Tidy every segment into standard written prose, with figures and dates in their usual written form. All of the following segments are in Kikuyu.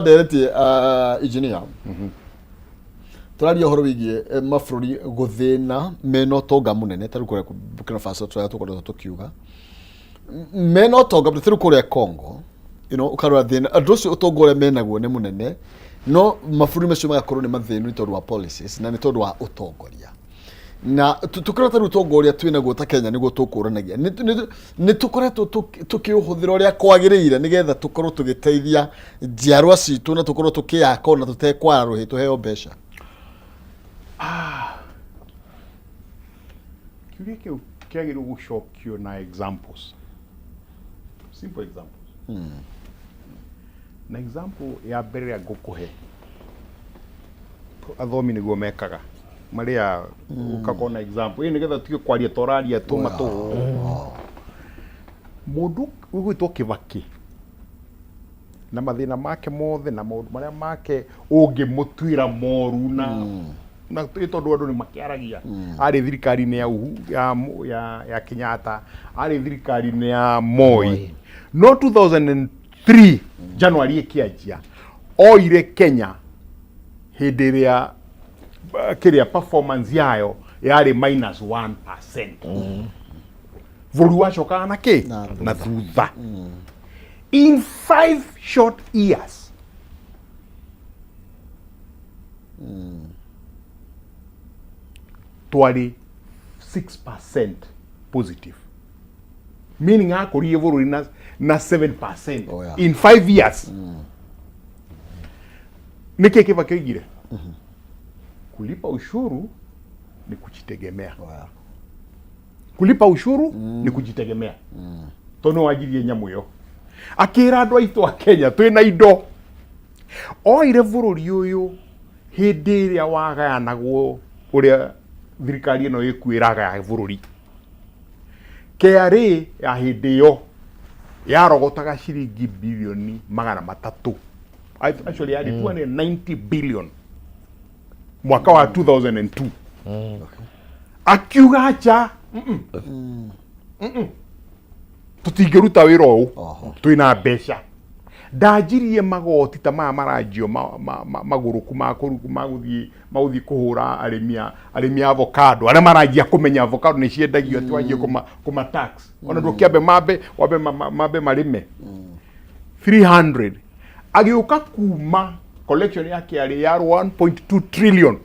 Ndereti engineer, tũraria ũhoro wĩgiĩ mabũrũri gũthĩna mena ũtonga mũnene, ta rĩu kũrĩa Burkina Faso tũrĩa tũkoretwo tũkiuga mena ũtonga mũnene, ta rĩu kũrĩa Congo, ũkarora thĩna andũ ũcio, ũtonga ũrĩa menaguo nĩ mũnene, no mabũrũri macio magakorwo nĩ mathĩnu nĩ tondũ wa policies na nĩ tondũ wa ũtongoria. Na tũkĩrora ta rĩu ũtonga ũrĩa twĩnaguo ta Kenya nĩguo tũkũranagia, nĩ tũkoretwo tũkĩũhũthĩra ũrĩa kwagĩrĩire nĩgetha tũkorwo tũgĩteithia njiarwa citũ na tũkorwo tũkĩyaka ona tũtekwara rũhĩ tũheo mbeca? Kĩũria kĩu kĩagĩrĩirwo gũcokio na examples, simple examples. Na example ya mbere ĩrĩa ngũkũhe, athomi nĩguo mekaga marĩa ũkakorwo na example ĩ nĩgetha tuge kwaria toraria tũma tũ mũndũ ũgwĩtwo Kĩbakĩ na mathĩna make mothe na maũndũ marĩa make ũngĩmũtuĩra moru na ĩ tondũ andũ nĩ makĩaragia, arĩ thirikari-inĩ ya ya Kenyatta, arĩ thirikari-inĩ ya Moi, no 2003 January ĩkĩanjia oire Kenya hĩndĩ ĩrĩa kĩrĩa performance yayo yarĩ minus 1%. Bũrũri wacokaga na kĩ? Na thutha. Na thutha. In 5 short years twarĩ 6% positive, meaning akũririe bũrũri na 7% in 5 years. Nĩkĩ Kĩbakĩ oigire? Kulipa ushuru ni kujitegemea. Kulipa ushuru ni kujitegemea. Tondũ nĩ wanjirie nyamũ ĩyo akĩra andũ aitũ a Kenya twĩna indo. Oire bũrũri ũyũ hĩndĩ ĩrĩa wagayanagwo, ũrĩa thirikari ĩno ĩkuo ĩragaya bũrũri. KRA ya hĩndĩ ĩyo yarogotaga ciringi bilioni 300, actually yarĩ 290 billion mwaka wa 2002. Akiuga acha, Tũtingĩruta wĩra ũyũ. Twĩna mbeca. Ndanjirie magoti ta maya maranjio magũrũku ma gũthiĩ kũhũra arĩmi a avocado arĩa maranjia kũmenya avocado nĩ ciendagio, atĩ wanjie kũma tax ona ndũkĩambe mambe wambe mambe marĩme 300. Agĩũka kuma collection yake yarĩ ya 1.2 trillion,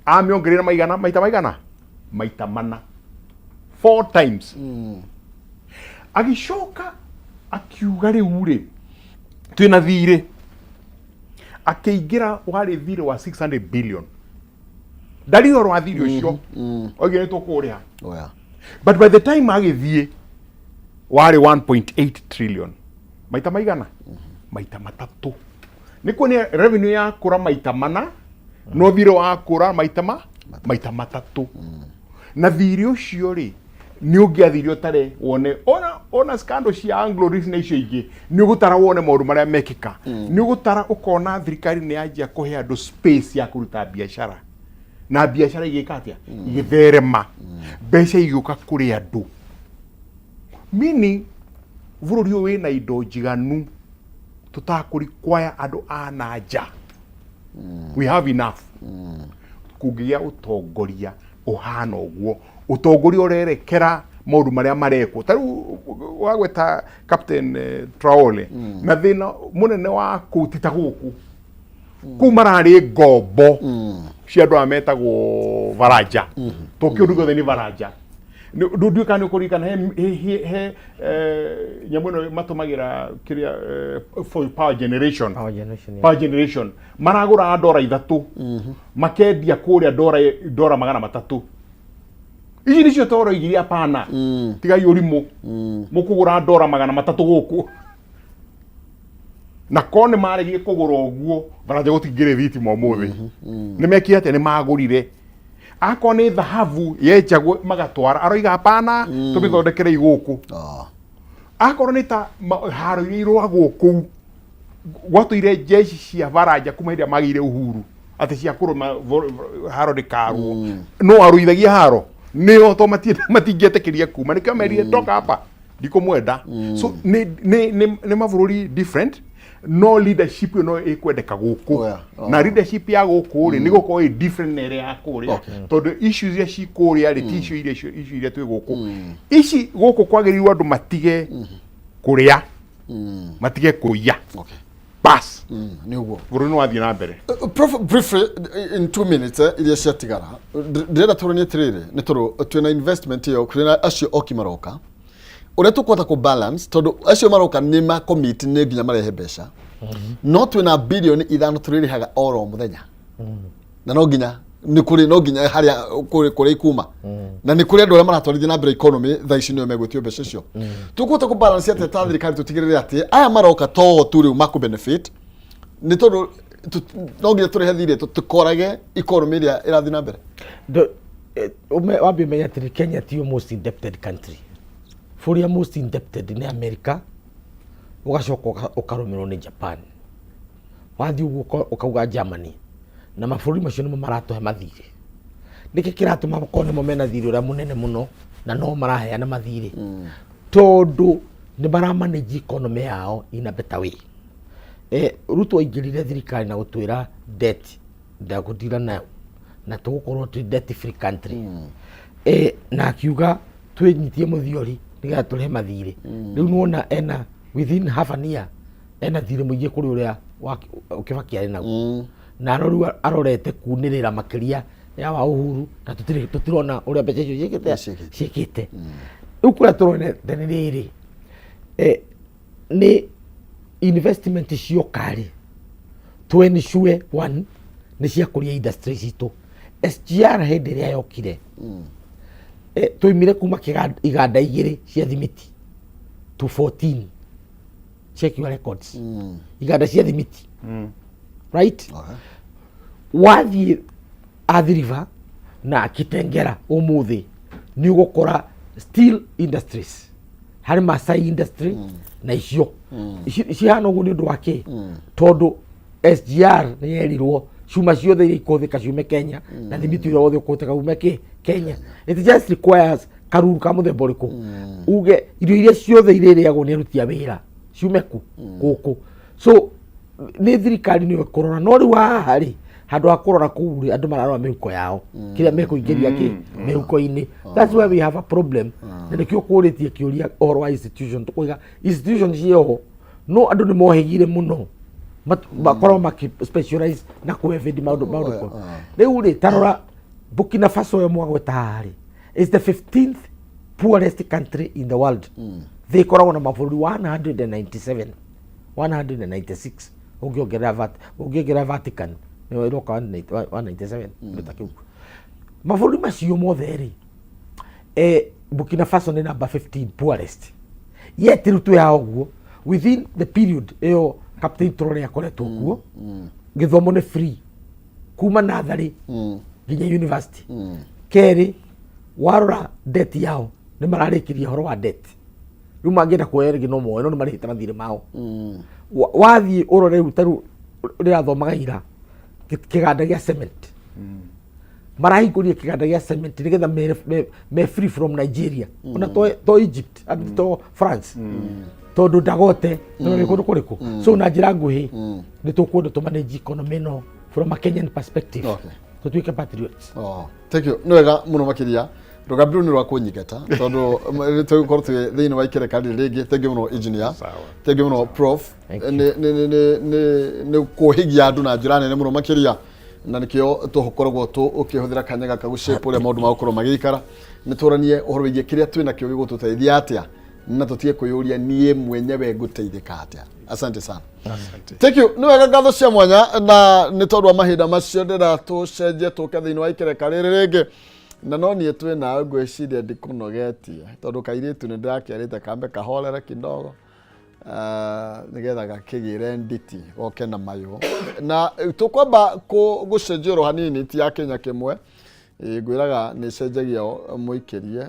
amĩongerera maigana maita maigana maita mana, four times. Agĩcoka akiuga rĩu rĩ twĩna thirĩ, akĩingĩra warĩ thirĩ wa 600 billion. Ndarĩ ũhoro wa thirĩ ũcio, oigire nĩ tũkũrĩha. But by the time agĩthiĩ warĩ 1.8 trillion, maita maigana maita matatũ. Nĩ kuonia revenue yakũra maita mana no thirĩ wakũra maita matatũ. Na thirĩ ũcio rĩ nĩ ũngĩathire ũtare wone ona scandal cia Anglo Lease na icio ingĩ, nĩ ũgũtara wone maũndũ marĩa mekĩka. Nĩ ũgũtara ũkona thirikari nĩ yanjia kũhe andũ space ya kũruta biacara, na biacara igĩka atĩa? Igĩtherema, mbeca igĩũka kũrĩ andũ, meaning bũrũri ũyũ wĩna indo njiganu tũtakũrikwaya andũ a na nja. We have enough kũngĩgĩa ũtongoria ũhana ũguo, ũtongoria ũrerekera maũndũ marĩa marekwo. Ta rĩu wagweta Captain Traore, na thĩna mũnene wa kũu ti ta gũkũ, kũu mararĩ ngombo cia andũ aya metagwo baranja, to kĩũndũ gĩothe nĩ baranja. Ndũĩ kana nĩ ũkũririkana he nyamũ ĩno matũmagĩra kĩrĩa for power generation. Power generation, yeah. Power generation maragũraga $3, makendia kũrĩa $300. Ici nĩcio toro igiri, apana, tigai ũrimũ, mũkũgũra $300 gũkũ na ko nĩ maregire kũgũra ũguo baranja gũtingĩrĩ thitima ũmũthĩ. Nĩ mekire atĩa? Nĩ magũrire. Akorwo nĩ thahabu yenjagwo magatwara, aroiga hapana, tũmĩthondekere igũkũ. Akorwo nĩ ta haro iria irũagwo kũu, gwatũire jeshi cia baranja kuma hĩndĩ ĩrĩa magĩire uhuru atĩ cia kũrũma haro ndĩkarwo, no arũithagia haro nĩo to matingĩetĩkĩria kuma, nĩkĩo merire toka hapa ndikũmwenda. So nĩ mabũrũri different. No leadership ĩno ĩkwendeka gũkũ. Oh, yeah. Oh. Na leadership ya gũkũ rĩ, nĩ gũkorwo ĩ different na ĩrĩa ya kũrĩa, tondũ issues iria ci kũrĩa rĩ, ti icio iria icio iria twĩ gũkũ. Ici gũkũ kwagĩrĩirwo andũ matige kũrĩa, matige kũiya. Bas. Nĩ ũguo. Bũrũri nĩ wathiĩ na mbere. Prof, briefly, in 2 minutes, iria ciatigara, ndĩrenda tũranie atĩrĩrĩ, nĩ tondũ twĩna investment ĩyo, twĩna acio oki maroka, ũrĩa tũkũhota kũ balance, tondũ acio maroka nĩ ma commit, nĩ nginya marehe mbeca, no twĩna 5 bilioni tũrĩrĩhaga oro mũthenya, na no nginya nĩ kũrĩ, no nginya harĩa kũrĩ kũrĩa ikuma, na nĩ kũrĩ andũ arĩa maratwarithia na mbere economy thaa ici nĩo megwĩtio mbeca icio. Tũkũhota kũ balance atĩa ta thirikari, tũtigĩrĩre atĩ aya maroka to tu rĩu makũ benefit, nĩ tondũ no nginya tũrĩhe thirĩ, tũkorage economy ĩrĩa ĩrathiĩ na mbere? Wambe ũmenye atĩrĩ, Kenya tiyo most indebted country. Bũrũri most indebted nĩ America, ũgacoka ũkarũmĩrĩrwo nĩ Japan, wathiĩ ũguo ũkauga Germany, na mabũrũri macio nĩmo maratũhe mathirĩ. Nĩkĩ kĩratũma makorwo nĩmo mena thirĩ ũrĩa mũnene mũno na no maraheana mathirĩ? Tondũ nĩ maramanage economy yao in a better way. Ruto aingĩrire thirikari na gũtwĩra debt ndagũtira nayo na tũgũkorwo twĩ debt free country, na akiuga twĩnyitie mũthiori nĩgetha tũrĩhe mathirĩ. Rĩu nĩwona ena within half an year ena thirĩ mũingĩ kũrĩ ũrĩa Kibaki arĩ naguo, na rĩu arorete kunĩrĩra makĩria ya wa Uhuru, na tũtirĩ tũtirona ũrĩa mbeca icio ciĩkĩte. Ciĩkĩte. Ciĩkĩte. Rĩu kũrĩa tũronete nĩ rĩrĩ, nĩ investment cioka rĩ, to ensure one nĩ ciakũria industry citũ. SGR hĩndĩ ĩrĩa yokire, twaimire kuma iganda igĩrĩ cia thimiti to 14. Check your records. Iganda cia thimiti, right? Wathiĩ Athi River na Kitengera ũmũthĩ, nĩ ũgũkora steel industries, harĩ Masai industry, na icio cihana ũguo nĩ ũndũ wa kĩ? Tondũ SGR nĩ yerirwo cuma ciothe iria ikũhũthĩka ciume Kenya, na thimiti ũrĩa wothe ũkũhũthĩka ume kĩ Kenya. It just requires karuru ka mũthemba ũrĩkũ uge irio iria ciothe irĩrĩagwo nĩ aruti a wĩra ciume ku gũkũ. So nĩ thirikari nĩyo ĩkũrora, no rĩu haha rĩ, handũ ha kũrora kũu rĩ, andũ mararora mĩhuko yao, kĩrĩa mekũingĩria kĩ mĩhuko-inĩ. That's why we have a problem, na nĩkĩo kũrĩtie kĩũria ũhoro wa institution. Tũkũiga institution ciĩho, no andũ nĩ mohĩgire mũno, makorwo maki specialize na kũ-evade maũndũ kwa. Rĩu rĩ, tarora Burkina Faso ĩyo mwagweta haha rĩ, is the 15th poorest country in the world. Thĩ ĩkoragwo na mabũrũri 197, 196, ũngĩongerera ũngĩongerera Vatican nĩyo ĩroka 197, kĩndũ ta kĩu. Mabũrũri macio mothe rĩ, Burkina Faso nĩ number 15 poorest, yet rĩu twĩ haha ũguo, within the period ĩyo Captain Traore akoretwo kuo, gĩthomo nĩ free kuma natharĩ nginya university. Kerĩ, warora debt yao, nĩ mararĩkĩria ũhoro wa debt. Rĩu mangĩenda kuoya rĩngĩ no moe, no nĩ marĩhĩte mathirĩ mao. Wathiĩ ũrore rĩu, ta rĩu rĩrathomaga ira kĩganda gĩa cement, marahingũrire kĩganda gĩa cement nĩgetha me free from Nigeria, ona to Egypt, to France, tondũ Dangote nĩ kũndũ kũrĩkũ. So na njĩra nguhĩ, nĩ tũkwenda tũ manage economy ĩno from a Kenyan perspective, tũtuĩke patriots. Oh, thank you. Nĩ wega mũno makĩria. Rũgambi rũu nĩ rwa kũnyingata, tondũ tũgũkorwo twĩ thĩinĩ wa ikereka rĩrĩ rĩngĩ. Thank you mũno, engineer. Sawa. Thank you mũno, prof. Thank you. Nĩ kũhĩgia andũ na njĩra nene mũno makĩria, na nĩkĩo tũkoragwo tũkĩhũthĩra kanya gaka gũshape ũrĩa maũndũ magũkorwo magĩikara. Nĩ tũranie ũhoro wĩgiĩ kĩrĩa twĩ nakĩo gĩgũtũteithia atĩa, na tũtige kwĩyũria niĩ mwenyewe ngũteithĩka atĩa. Asante sana. Asante. Thank you. Nĩ wega, ngatho cia mwanya, na nĩ tondũ wa mahinda macio ndĩra tũcenjie tũke thĩinĩ wa ikereka rĩrĩ rĩngĩ, na no niĩ twĩ nawe ngwĩciria ndikũnogetie, tondũ kairĩtu nĩ ndĩrakĩarĩte kambe kahorere kidogo, nĩgetha gakĩgĩre nditi goke na mayũ, na tũkwamba gũcenjia oro hanini, ti ya Kenya kĩmwe. Ĩ, ngwĩraga nĩ cenjagia mũikĩrie.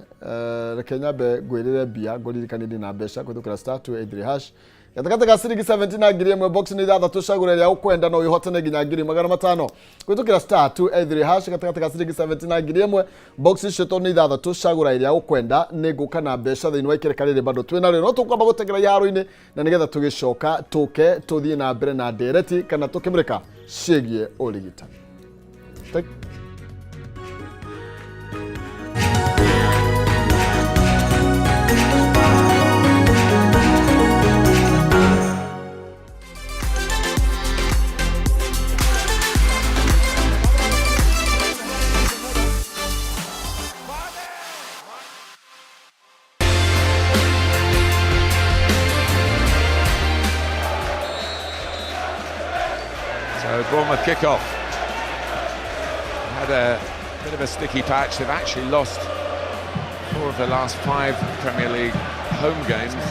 Reke nyambe ngwĩrĩre mbia, ngũririkanie ndĩ na mbeca kũhĩtũkĩra *283#. Gatagatĩ ga ciringi 70 na 1000, box nĩ ithathatũ, cagũra ĩrĩa ũkwenda no wĩhotane nginya 500,000 kũhĩtũkĩra *283#. Gatagatĩ ga ciringi 70 na 1000, box icio tondũ nĩ ithathatũ, cagũra ĩrĩa ũkwenda. Nĩ ngũka na mbeca thĩinĩ wa ikereka rĩrĩ bado twĩ narĩo, no tũkwamba gũteng'era iharo-inĩ na nĩgetha tũgĩcoka tũke tũthiĩ na mbere na ndereti kana tũkĩmũrĩka ciĩgiĩ ũrigitani. So Bournemouth kick off. Had a bit of a sticky patch. They've actually lost 4 of the last 5 Premier League home games.